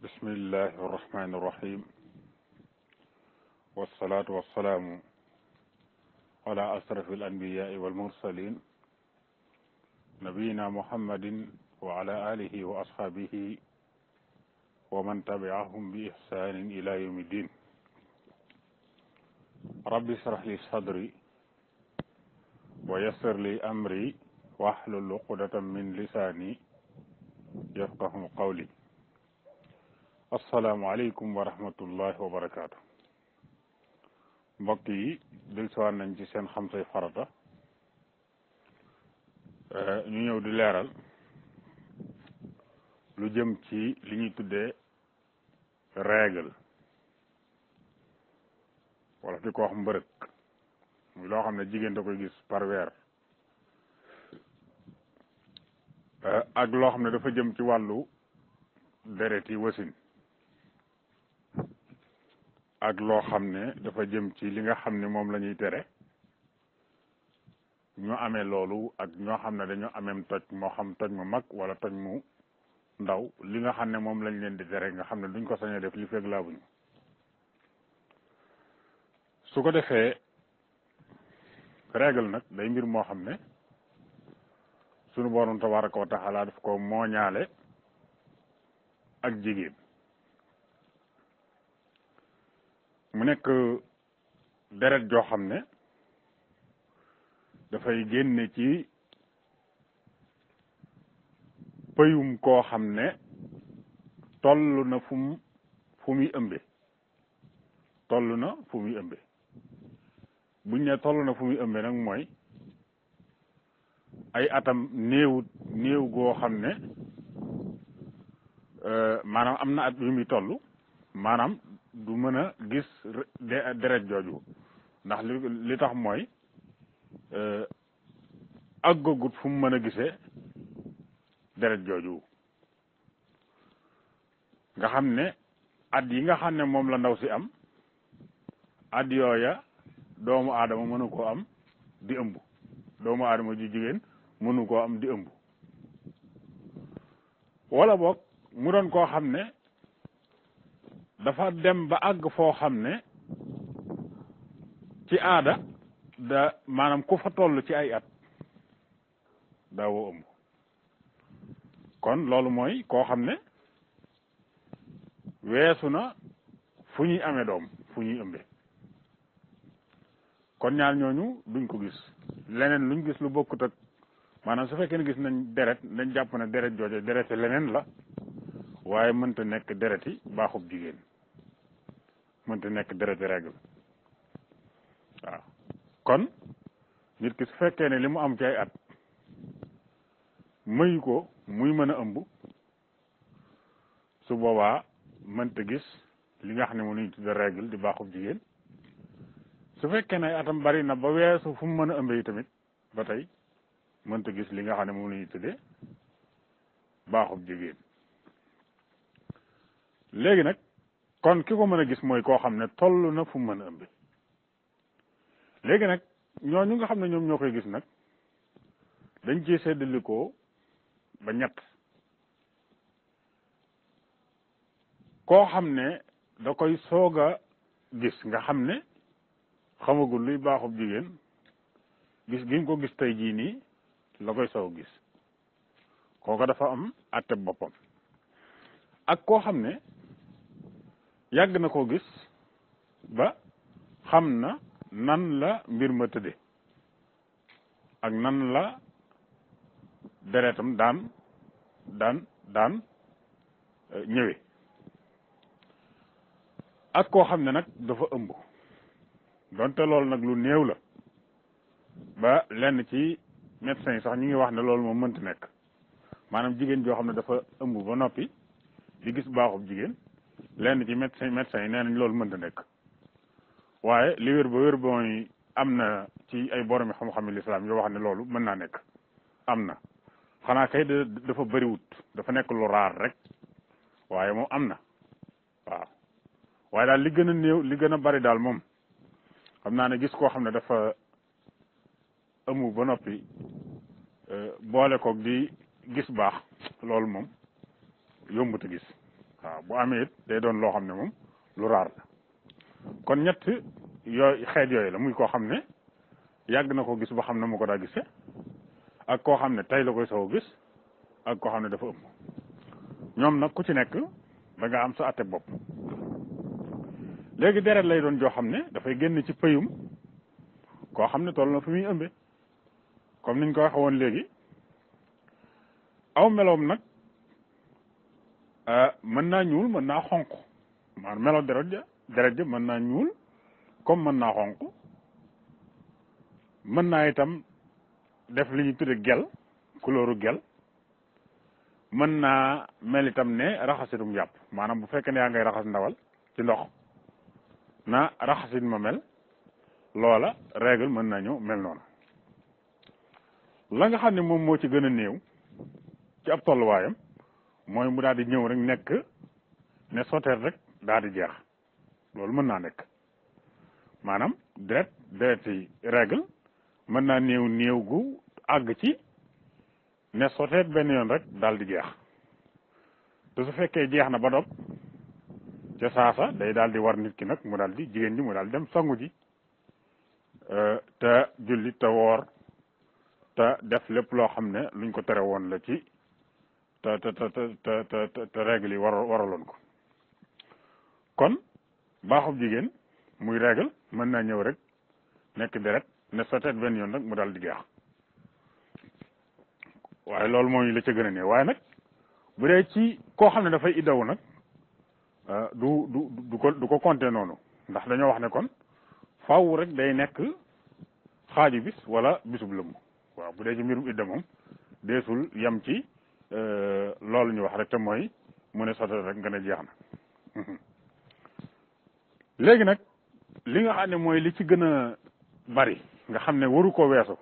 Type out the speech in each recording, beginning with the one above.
بسم الله الرحمن الرحيم والصلاة والسلام على أشرف الأنبياء والمرسلين نبينا محمد وعلى آله وأصحابه ومن تبعهم بإحسان إلى يوم الدين. رب اشرح لي صدري ويسر لي أمري واحلل عقدة من لساني يفقه قولي. asalaamaaleykum wa rahmatullahi wa barakaatu. mbokk yi dellusiwaat nañ ci seen xam say farata ñu ñëw di leeral lu jëm ci li ñuy tuddee règle wala di ko wax mbërëk muy loo xam ne jigéen da koy gis par weer ak loo xam ne dafa jëm ci wàllu deret yi wasin ak loo xam ne dafa jëm ci li nga xam ne moom la ñuy tere ñu amee loolu ak ñoo xam ne dañoo ameem toj moo xam toj mu mag wala toj mu ndaw li nga xam ne moom lañ leen di tere nga xam ne duñ ko sañee def li fekk laabuñu su ko defee règle nag day mbir moo xam ne sunu borom tabaraka wa taala daf ko mooñaale ak jigéen mu nekk deret joo xam ne dafay génne ci pëyum koo xam ne toll na fu muy ëmbe buñ ne toll na fu muy ëmbe nag mooy ay atam néew goo xam ne maanaam am na at yu muy toll maanaam du mën a gis deret jooju ndax li tax mooy àggagut fu mu mën a gisee deret jooju nga xam ne at yi nga xam ne moom la ndaw si am at yooya doomu aadama mënu koo am di ëmb doomu aadama ju jigéen mënu koo am di ëmb wala boog mu doon koo xam ne dafa dem ba àgg foo xam ne ci aada da maanaam ku fa toll ci ay at daawoo ëmb kon loolu mooy koo xam ne weesu na fu ñuy amee doom fu ñuy ëmbe kon ñaar ñooñu duñ ko gis leneen luñ gis lu bokkut ak maanaam su fekkee ne gis nañ deret dañ jàpp ne deret jooje dereti leneen la waaye mënta nekk dereti baaxub jigéen mënta nekk dereti règle waaw kon nit ki su fekkee ne li mu am ci ay at mayu ko muy mën a ëmb su boobaa mënta gis li nga xam ne moom la ñu tudde règle di baaxub jigéen su fekkee ne ay atam bari na ba weesu fu mu mën a ëmbe yi tamit ba tey mënta gis li nga xam ne moom la ñuy tudde baaxub jigéen léegi nag kon ki ko mën a gis mooy koo xam ne toll na fu mu mën a ëmbe léegi nag ñooñu nga xam ne ñoom ñoo koy gis nag dañ ci seddalikoo ba ñett koo xam ne da koy soog a gis nga xam ne xamagul luy baaxub jigéen gis gi mu ko gis tey jii nii la koy soog gis kooka dafa am àtte boppam ak koo xam ne yàgg na koo gis ba xam na nan la mbir ma tëdde ak nan la deretam daan ñëwe ak koo xam ne nag dafa ëmb donte loolu nag lu néew la ba lenn ci médecins yi sax ñu ngi wax ne loolu moom mënta nekk maanaam jigéen joo xam ne dafa ëmb ba noppi di gis baaxub jigéen lenn ci médecins yi nee nañ loolu mënta nekk waaye li wér ba wér ba mooy am na ci ay boromi xam-xami lislaam yoo wax ne loolu mën naa nekk am na xanaa kay dafa bëriwut dafa nekk lu raar rek waaye moom am na waaw waaye daal li gën a néew li gën a bari daal moom xam naa ne gis koo xam ne dafa ëmb ba noppi boole koog di gis baax loolu moom yombut a gis waaw bu amee it day doon loo xam ne moom lu raar la kon ñett yooyu xeet yooyu la muy koo xam ne yàgg na ko gis ba xam ne mu ko daa gisee ak koo xam ne tey la koy soog gis ak koo xam ne dafa ëmb ñoom nag ku ci nekk da nga am sa atte bopp léegi deret lay doon joo xam ne dafay génn ci pëyum koo xam ne toll na fi muy ëmbe comme niñ ko waxe woon léegi aw meloom nag mën naa ñuul mën naa xonq maanaam melo deret ja mën naa ñuul comme mën naa xonq mën naa itam def li ñu tudde gel couleuru gel mën naa mel itam ne raxasitum yàpp maanaam bu fekkee ne yaa ngay raxas ndawal ci ndox na raxasit ma mel loola règle mën naa ñëw mel noonu la nga xam ne moom moo ci gën a néew ci ab tolluwaayam mooy mu daal di ñëw rek nekk ne soteer rek daal di jeex loolu mën naa nekk maanaam deret yi règle mën naa néew gu àgg ci ne soteet benn yoon rek daal di jeex te su fekkee jeex na ba dog ca saasa day daal di war nit ki nag mu daal di jigéen ji mu daal di dem sangu ji te julli te woor te def lépp loo xam ne luñ ko tere woon la ci te règle yi waraloon ko kon baaxub jigéen muy règle mën naa ñëw rek nekk deret ne soteet benn yoon rek mu daal di jeex waaye loolu mooy la ca gën a néew waaye nag bu dee ci koo xam ne dafay iddawu nag du ko compter noonu ndax dañoo wax ne kon faaw rek day nekk xaaju bis wala bisub lëmm waaw bu dee ci mbirum idda moom deesul yem ci loolu ñu wax rek te mooy mu ne sotal rek nga ne jeex na léegi nag li nga xam ne mooy li ci gën a bari nga xam ne waru ko weesu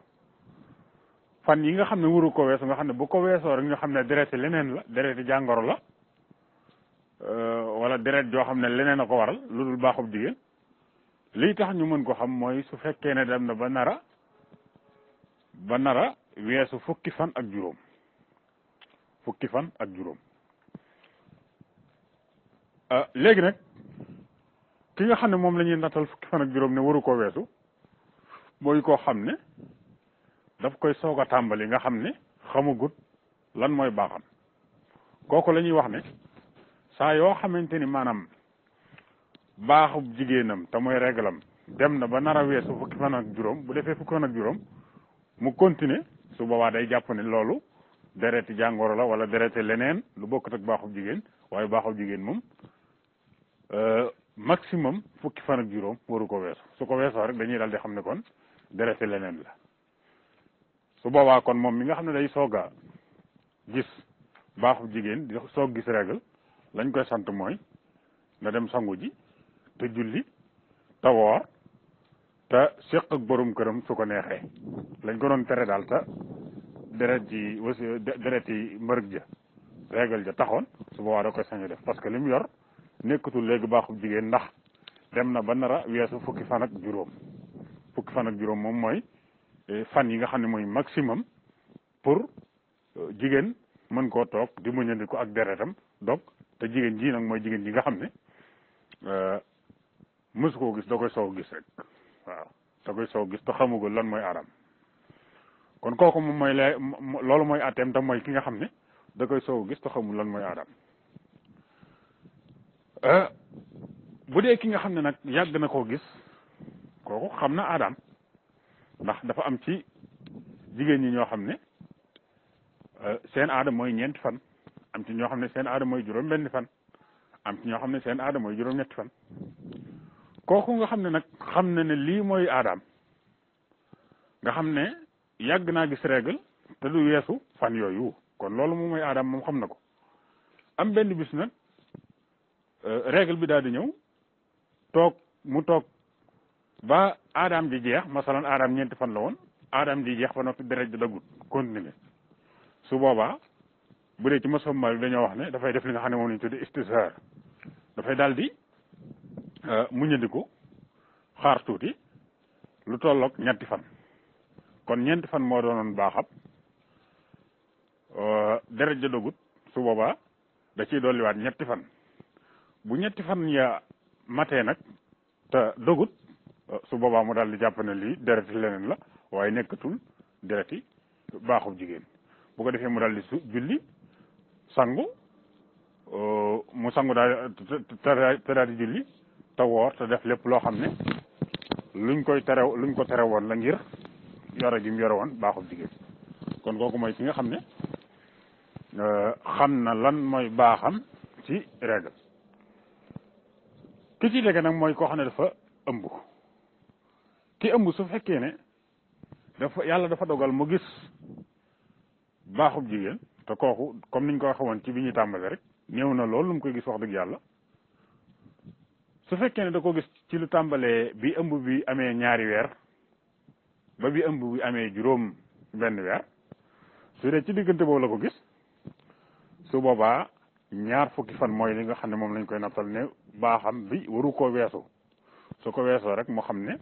fan yi nga xam ne waru ko weesu nga xam ne bu ko weesoo rek ñu xam ne dereti leneen la dereti jàngoro la wala deret joo xam ne leneen a ko waral lu dul baaxub jigéen lii tax ñu mën ko xam mooy su fekkee ne dem na ba nara weesu fukki fan ak juróom léegi nag ki nga xam ne moom la ñuy nattal fukki fan ak juróom ne waru ko weesu mooy koo xam ne daf koy soog a tàmbali nga xam ne xamagut lan mooy baaxam kooku la ñuy wax ne saa yoo xamante ni maanaam baaxub jigéenam te mooy réglam dem na ba nar a weesu fukki fan ak juróom bu defee fukki fan ak juróom mu continuer su boobaa day jàpp ne loolu dereti jàngoro la wala dereti leneen lu bokkut ak baaxub jigéen waaye baaxub jigéen moom maximum fukki fan ak juróom waru ko weesu su ko weesoo rek dañuy daal di xam ne kon dereti leneen la su boobaa kon moom mi nga xam ne day soog a gis baaxub jigéen di soog gis règle lañ koy sant mooy na dem sangu ji te julli te woor te séq ak borom këram su ko neexee lañ ko doon tere daal te deret yi mbërëg ja règle ja taxoon su boobaa da koy sañ def parce que li mu yor nekkatul léegi baaxub jigéen ndax dem na ba nara weesu fukki fan ak juróom moom mooy fan yi nga xam ne mooy maximum pour jigéen mën koo toog di muñandiku ak deretam donc te jigéen ji nag mooy jigéen ji nga xam ne mësu koo gis da koy soog gis rek waaw da koy soog gis te xamugul lan mooy aadam kon kooku moom mooy loolu mooy atteem te mooy ki nga xam ne da koy soog gis te xamul lan mooy aadam bu dee ki nga xam ne nag yàgg na koo gis kooku xam na aadam ndax dafa am ci jigéen ñi ñoo xam ne seen aada mooy ñeenti fan am ci ñoo xam ne seen aada mooy juróom-benni fan am ci ñoo xam ne seen aada mooy juróom-ñetti fan kooku nga xam ne nag xam na ne lii mooy aadaam nga xam ne yàgg naa gis règle te du weesu fan yooyu kon loolu moom mooy aadaam moom xam na ko am benn bis nag règle bi daal di ñëw mu toog ba aadaam di jeex masalan aadaam ñeenti fan la woon aadaam di jeex ba noppi deret di daggut continuer su boobaa bu dee ci masoom Maalik dañoo wax ne dafay def li nga xam ne moom lañu tudde istishaar dafay daal di muñandiku xaar tuuti lu tolloog ñetti fan kon ñeenti fan moo doonoon baaxam deret ja dogut su boobaa da ciy dolliwaat ñetti fan bu ñetti fan ya matee nag te dogut su boobaa mu daal di jàpp ne lii dereti leneen la waaye nekkatul dereti baaxub jigéen bu ko defee mu daal di julli sangu mu sangu daal te daal di julli te woor te def lépp loo xam ne luñ ko tere woon la ngir yore gi mu yore woon baaxub jigéen kon kooku mooy ki nga xam ne xam na lan mooy baaxam ci règle ki ci dégg nag mooy koo xam ne dafa ëmb ki ëmb su fekkee ne yàlla dafa dogal mu gis baaxub jigéen te kooku comme niñ ko waxee woon ci bi ñuy tàmbale rek néew na loolu lu mu koy gis wax dëgg yàlla su fekkee ne da ko gis ci lu tàmbalee bi ëmb bi amee ñaari weer ba bi ëmb bi amee juróom benn weer su dee ci diggante boobu la ko gis su boobaa ñaar fukki fan mooy li nga xam ne moom lañ koy nattal ne baaxam bi waru koo weesu su ko weesoo rek moo xam ne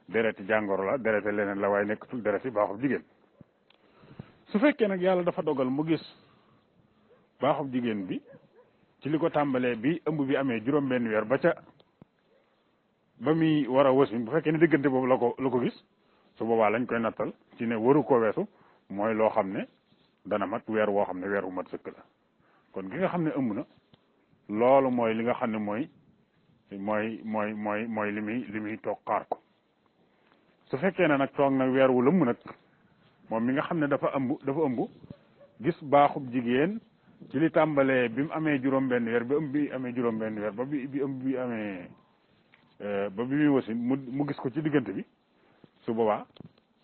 dereti jàngoro la dereti leneen la waaye nekkatul dereti baaxub jigéen su fekkee nag yàlla dafa dogal mu gis baaxub jigéen bi ci li ko tàmbalee bi ëmb bi amee juróom benn weer ba muy war a wasin bu fekkee ne diggante boobu la ko gis su boobaa lañ koy nattal ci ne waru koo weesu mooy loo xam ne dana mat weer woo xam ne weer wu mat sëkk la kon ki nga xam ne ëmb na loolu mooy li nga xam ne mooy li muy toog xaar ko su fekkee ne nag toog nag weer wu lëmm nag moom mi nga xam ne dafa ëmb gis baaxub jigéen ci li tàmbalee bi mu amee juróom benn weer bi ëmb bi amee juróom benn weer ba bi ëmb bi amee ba bi muy wasin mu gis ko ci diggante bi su boobaa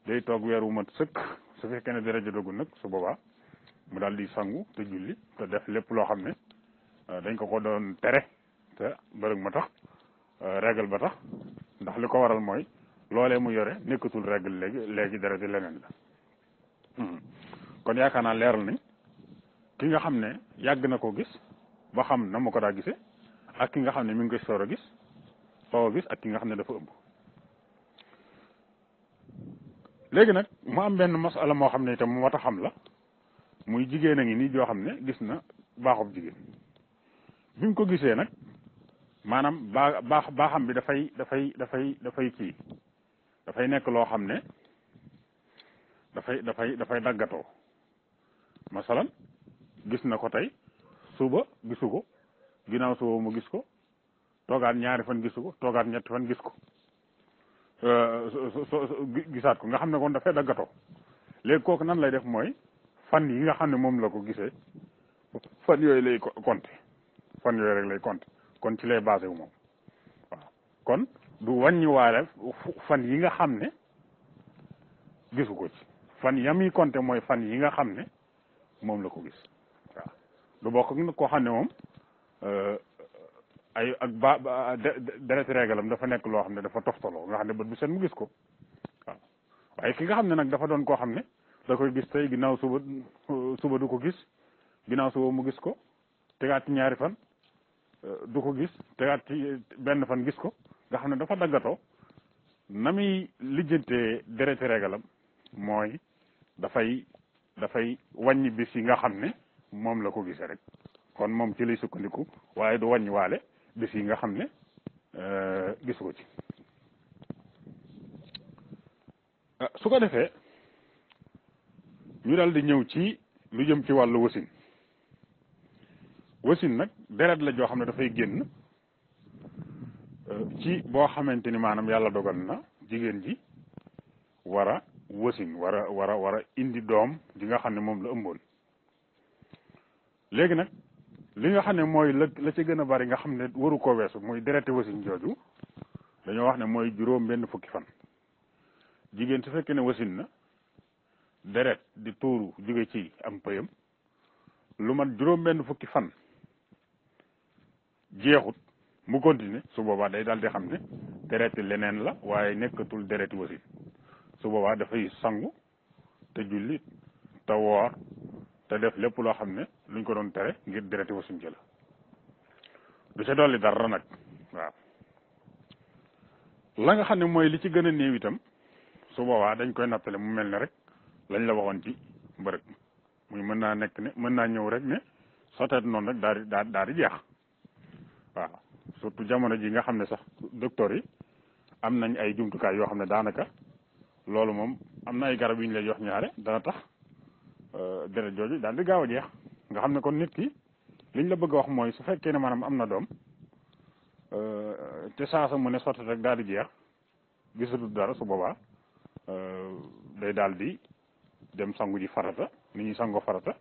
day toog weer wu mat sëkk su fekkee ne dara jotagul nag su boobaa mu daal di sangu te julli te def lépp loo xam ne dañ ko doon tere te bërëg ma tax règle ba tax ndax li ko waral mooy loolee mu yore nekkatul règle léegi dara di leneen la kon yaakaar naa leeral nañ ki nga xam ne yàgg na ko gis ba xam na ma ko daa gisee ak ki nga xam ne mi ngi koy soor a gis ak ki nga xam ne dafa ëmb léegi nag mu am benn masala moo xam ne itam mu wat a xam la muy jigéen a ngi nii joo xam ne gis na baaxub jigéen bi mu ko gisee nag maanaam baaxam bi dafay kii dafay nekk loo xam ne dafay daggatoo masalan gis na ko tey suba gisu ko ginnaaw suba mu gis ko toogaat ñaari fan gisu ko toogaat ñetti fan gis ko gisaat ko nga xam ne kon dafay daggatoo léegi kooku nan lay def mooy fan yi nga xam ne moom la ko gisee fan yooyu lay compter fan yooyu rek lay compter kon ci lay basé wu moom waaw kon du wàññiwaale fan yi nga xam ne gisu ko ci fan yam yi compter mooy fan yi nga xam ne moom la ko gis waaw du bokk nag koo xam ne moom ay ak dereti régalam dafa nekk loo xam ne dafa toftaloo nga xam ne bët bu set mu gis ko waaw waaye ki nga xam ne nag dafa doon koo xam ne da koy gis tey ginnaaw suba du ko gis ginnaaw suba mu gis ko tegaat ci ñaari fan du ko gis tegaat ci benn fan gis ko nga xam ne dafa daggatoo na muy lijjantee dereti régalam mooy dafay wàññi bis yi nga xam ne moom la ko gisee rek kon moom ci lay sukkandiku waaye du wàññi waale bis yi nga xam ne gisu ko ci su ko defee ñu dal di ñëw ci lu jëm ci wàllu wasin nag deret la joo xam ne dafay génn ci boo xamante ni maanaam yàlla dogal na jigéen ji war a wasin war a indi doom ji nga xam ne moom la ëmboon léegi nag li nga xam ne mooy la ci gën a bari nga xam ne waru koo weesu muy dereti wasin jooju dañoo wax ne mooy juróom benn fukki fan jigéen su fekkee ne wasin na deret di tuuru jóge ci am pëyam lu mat juróom benn fukki fan jeexut mu continuer su boobaa day daal di xam ne dereti leneen la waaye nekkatul dereti wasin su boobaa dafay sangu te julli te woor te def lépp loo xam ne luñ ko doon tere ngir dereti wasin jëla du ca dolli dara nag waaw la nga xam ne mooy li ci gën a néew itam su boobaa dañ koy nattale mu mel ne rek lañ la waxoon ci mbërëg muy mën naa ñëw rek ne soteet noonu rek daal di jeex waaw surtout jamono ji nga xam ne sax docteur yi am nañ ay jumtukaay yoo xam ne daanaka loolu moom am na ay garab yu ñu lay jox ñaare dana tax deret jooju daal di gaaw a jeex nga xam ne kon nit ki liñ la bëgg a wax mooy su fekkee ne maanaam am na doom te saasa mu ne sotti rek daal di jeex gisatul dara su boobaa day daal di dem sangu ji farata ni ñuy sangoo farata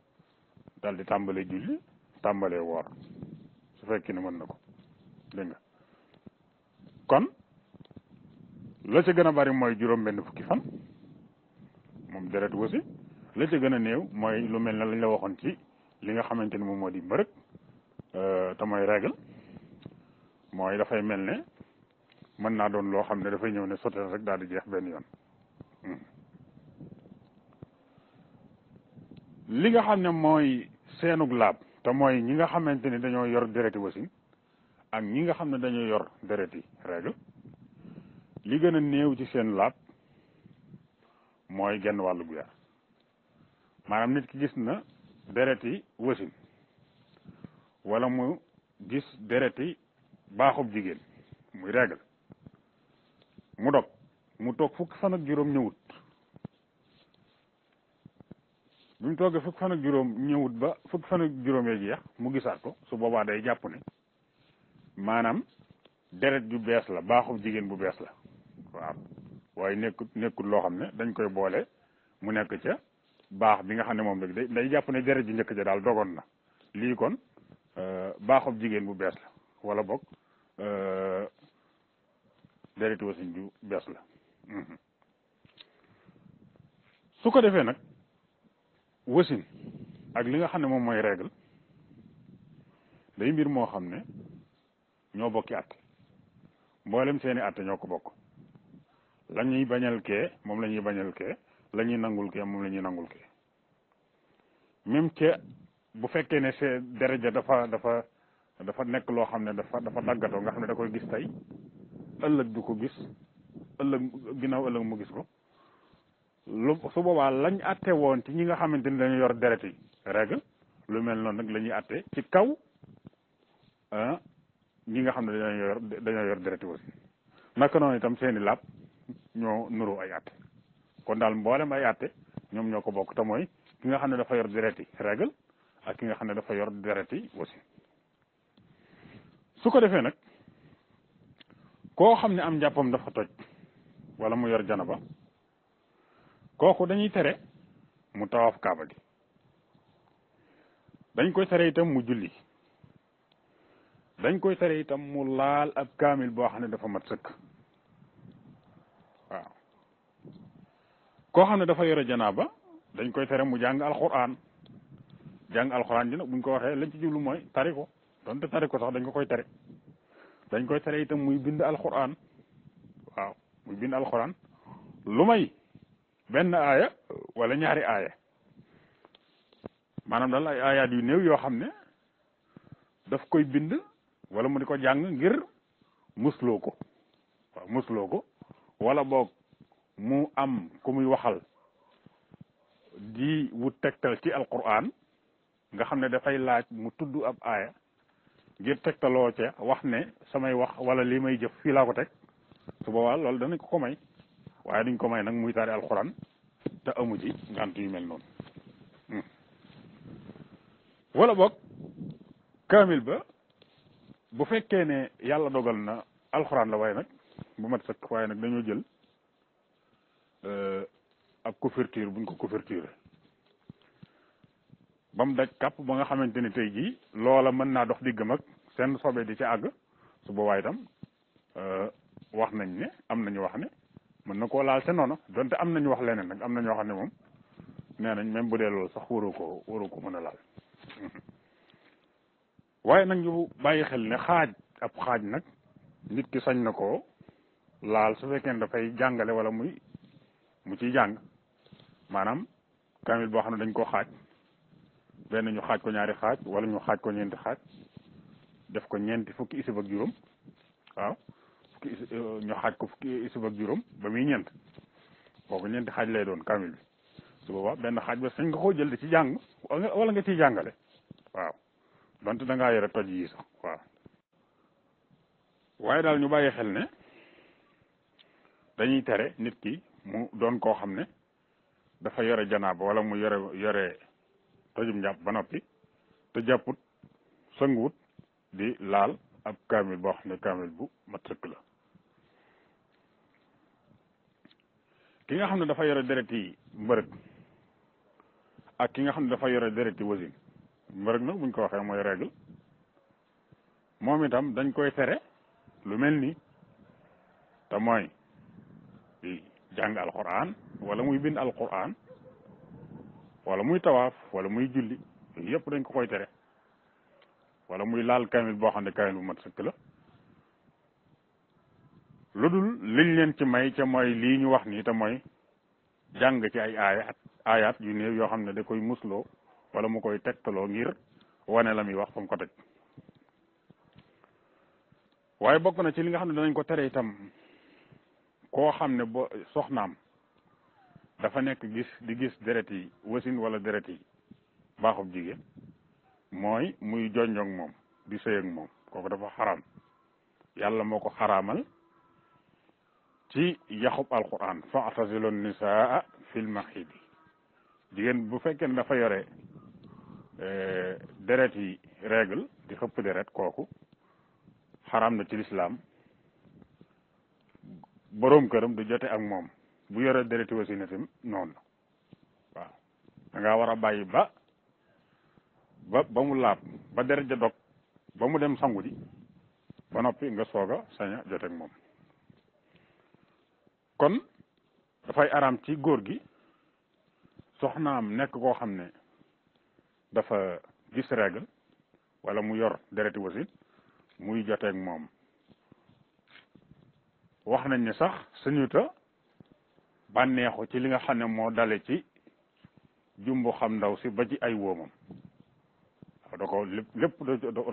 daal di tàmbalee julli tàmbalee woor su fekkee ne mën na ko dégg nga kon la ca gën a bari mooy juróom-benn fukki fan moom deret wasi la ca gën a néew mooy lu mel ne lañ la waxoon ci li nga xamante ni moom moo di mbërëg te mooy règle mooy dafay mel ne mën naa doon loo xam ne dafay ñëw ne sotel rek daal di jeex benn yoon li nga xam ne mooy seenug laab te mooy ñi nga xamante ni dañoo yor dereti wasin ak ñi nga xam ne dañoo yor dereti règle li gën a néew ci seen laab mooy genn wàllu gu yar maanaam nit ki gis na dereti wasin wala mu gis dereti baaxub jigéen muy règle mu dog mu toog fukki fan ak juróom ñëwut bi mu toogee fukki fan ak juróom ñëwut ba fukki fan ak juróom yee jeex mu gisaat ko su boobaa day jàpp ne maanaam deret ju bees la baaxub jigéen bu bees la waaw waaye nekkut loo xam ne dañ koy boole mu nekk ca baax bi nga xam ne moom rek day jàpp ne deret ji njëkk ja daal dogoon na lii kon baaxub jigéen bu bees la wala boog dereti wasin ju bees la su ko defee nag wasin ak li nga xam ne moom mooy règle day mbir moo xam ne ñoo bokki àtte mboolem seeni àtte ñoo ko bokk la ñuy bañal kee moom la ñuy bañal kee la ñuy nangul kee moom la ñuy nangul kee même que bu fekkee ne see daraja dafa nekk loo xam ne dafa daggatoo nga xam ne da koy gis tey ëllëg du ko gis ëllëg ginnaaw ëllëg mu gis ko lu su boobaa lañ àtte woon ci ñi nga xamante ni dañu yor deret yi règle lu mel noonu nag la ñuy àtte ci kaw ñi nga xam ne dañoo yor deret yi aussi naka noonu itam seeni laab ñoo nuru ay àtte kon daal mboolem ay àtte ñoom ñoo ko bokk te mooy ki nga xam ne dafa yor deret yi règle ak ki nga xam ne dafa yor deret yi aussi su ko defee nag koo xam ne am njàppam dafa toj wala mu yor janaba kooku dañuy tere mu tawaaf kaaba gi dañ koy tere itam mu julli dañ koy tere itam mu laal ab kaamil boo xam ne dafa mat sëkk waaw koo xam ne dafa yore janaaba dañ koy tere mu jàng alxuraan ji nag buñ ko waxee lañ ci jublu mooy tari ko donte tari ko sax dañ ko koy tere dañ koy tere itam muy bind alxuraan waaw muy bind alxuraan lu may benn aaya wala ñaari aaya maanaam daal ay aayaat yu néew yoo xam ne daf koy bind wala mu di ko jàng ngir musloo ko waaw musloo ko wala boog mu am ku muy waxal di wut tegtal ci alquran nga xam ne dafay laaj mu tudd ab aaya ngir tegtaloo ca wax ne samay wax wala lii may jëf fii laa ko teg su boobaa loolu danañ ko may waaye duñ ko may nag muy tari alquran te amu ci ngant yu mel noonu wala boog kaamil ba bu fekkee ne yàlla dogal na alxuraan la waaye nag bu mat sëkk waaye nag dañoo jël ab couverture buñ ko couverture ba mu daj kàpp ba nga xamante ni tey jii loola mën naa dox diggam ak seen sobe di ci àgg su boobaa itam wax nañ ne am nañu wax ne mën na koo laal te noonu donte am nañu wax leneen nag am na ñoo xam ne moom nee nañ même bu dee loolu sax waru ko mën a laal waaye nag ñu bàyyi xel ne ab xaaj nag nit ki sañ na ko laal su fekkee ne dafay jàngale wala mu ciy jàng maanaam kamil boo xam ne dañ koo xaaj benn ñu xaaj ko ñaari xaaj wala ñu xaaj ko ñeenti xaaj def ko fukki isib ak juróom waaw ñu xaaj ko fukki isib ak juróom ba muy ñeent kooku ñeenti xaaj lay doon kamil bi su boobaa benn xaaj ba sañ nga koo jël di ci jàng wala nga ciy jàngale waaw donte da ngaa yore toj yi sax waaw waaye daal ñu bàyyi xel ne dañuy tere nit ki mu doon koo xam ne dafa yore janaaba wala mu yore tojum njàpp ba noppi te jàpput sënguwut di laal ab kaamil boo xam ne kaamil bu mat sëkk la. ki nga xam ne dafa yore dereti mbërëg ak ki nga xam ne dafa yore dereti wasin mbërëg nag buñ ko waxee mooy règle moom itam dañ koy tere lu mel ni te mooy di jàng alquran wala muy bind alquran wala muy tawaaf wala muy julli yooyu yëpp dañ ko koy tere wala muy laal kaamil boo xam ne kaamil bu mat sëkk la lu dul liñ leen ci may ca mooy lii ñu wax nii te mooy jàng ci ay aayaat yu néew yoo xam ne da koy musloo wala mu koy tegtaloo ngir wane la muy wax fa mu ko teg waaye bokk na ci li nga xam ne danañ ko tere itam koo xam ne ba soxnaam dafa nekk di gis deret yi wasin wala deret yi baaxub jigéen mooy muy jonjong moom di sëy ak moom kooku dafa xaraam yàlla moo ko xaraamal ci yaxub alquran fa'tazilu nisaa fil mahidi jigéen bu fekkee ne dafa yore deret yi règle di xëpp deret kooku xaraam na ci lislaam boroom këram du jote ak moom bu yore dereti wasinatim noonu la waaw da ngaa war a bàyyi ba mu laab ba deret ja dog ba mu dem sangu ji ba noppi nga soog a sañ a jote ak moom kon dafay araam ci góor gi soxnaam nekk koo xam ne dafa gis règle wala mu yor dereti wasin muy joteeg moom wax nañ ne sax suñuta bànneexu ci li nga xam ne moo dale ci jumbu xam ndaw si ba ci ay wóomam waaw da ko lépp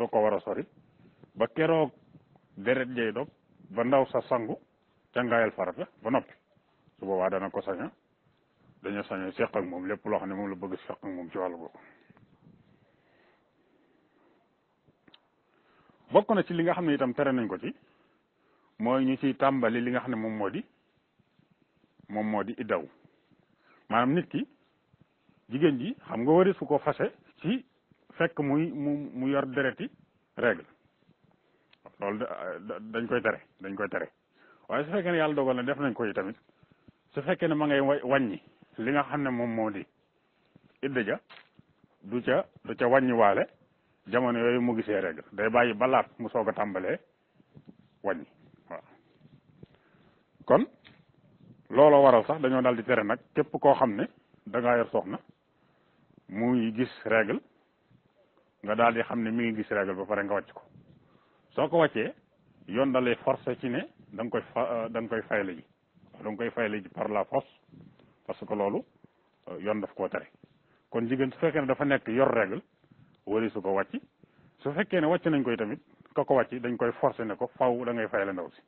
da ko war a sori ba keroog deret jay dog ba ndaw sa sangu ca ngaayal farata ba noppi su boobaa dana ko saña dañu saña seq ak moom lépp loo xam ne moom la bëgg seq ak moom ci wàllu boobu bokk na ci li nga xam ne itam tere nañ ko ci mooy ñu ciy tàmbali li nga xam ne moom moo di iddaw maanaam nit ki jigéen ji xam nga wari su ko fase ci fekk mu yor dereti règle loolu dañ koy tere waaye su fekkee ne yàlla dogal na def nañ ko yi tamit su fekkee ne ma ngay wàññi li nga xam ne moom moo di idda ja du ca wàññi waale jamono yooyu mu gisee règle day bàyyi balaat mu soog a tàmbalee wàññi waaw kon looloo waral sax dañoo daal di tere nag képp koo xam ne da ngaa yor soxna muy gis règle nga daal di xam ne mi ngi gis règle ba pare nga wàcc ko soo ko wàccee yoon da lay forcé ci ne da nga koy fayle ji da nga koy fayle ji par la force parce que loolu yoon daf koo tere kon jigéen su fekkee ne dafa nekk yor règle wari su ko wàcc su fekkee ne wàcc nañ koy tamit ka ko wàcc dañ koy forcé ne ko faw da ngay fayle ndaw si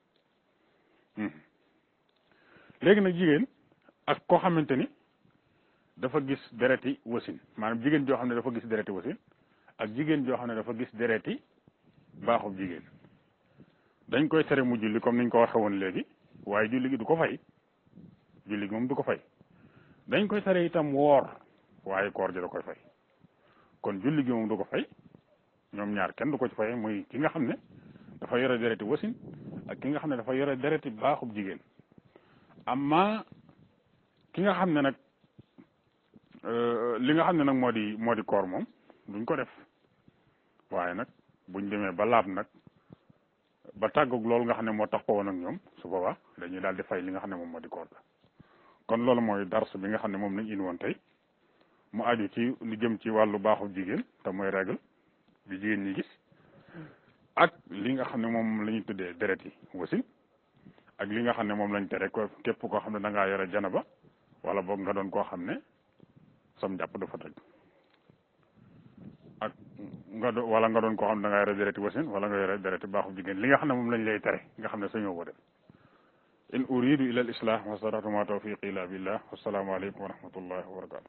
léegi nag jigéen ak koo xamante ni dafa gis dereti wasin maanaam jigéen joo xam ne dafa gis dereti wasin ak jigéen joo xam ne dafa gis dereti baaxub jigéen dañ koy tere mu julli comme niñ ko waxe woon léegi waaye julli gi du ko fay julli gi moom du ko fay dañ koy tere itam woor waaye koor ji da koy fay kon julli gi moom du ko fay ñoom ñaar kenn du ko ci fay muy ki nga xam ne dafa yore dereti wasin ak ki nga xam ne dafa yore dereti baaxub jigéen amma ki nga xam ne nag li nga xam ne nag moo di koor moom duñ ko def waaye nag buñ demee ba laab nag ba tàggoog loolu nga xam ne moo tax ko woon ak ñoom su boobaa dañuy daal di fay li nga xam ne moom moo di koor la kon loolu mooy dars bi nga xam ne moom lañ indi woon tey mu aju ci lu jëm ci wàllu baaxu jigéen te mooy règle bi jigéen ñi gis ak li nga xam ne moom la ñuy tuddee deret yi wasin ak li nga xam ne moom lañ tere ko képp koo xam ne da ngaa yore janaba wala boog nga doon koo xam ne sam jàpp dafa toj ak wala nga doon koo xam ne da ngaa yore dereti wasin wala nga yore dereti baaxu jigéen li nga xam ne moom lañ lay tere nga xam ne sañoo ko def in uridu ila al islah wa sadatu ma tawfiqi illa billah wassalaamu aleykum wa rahmatullahi wa barakatu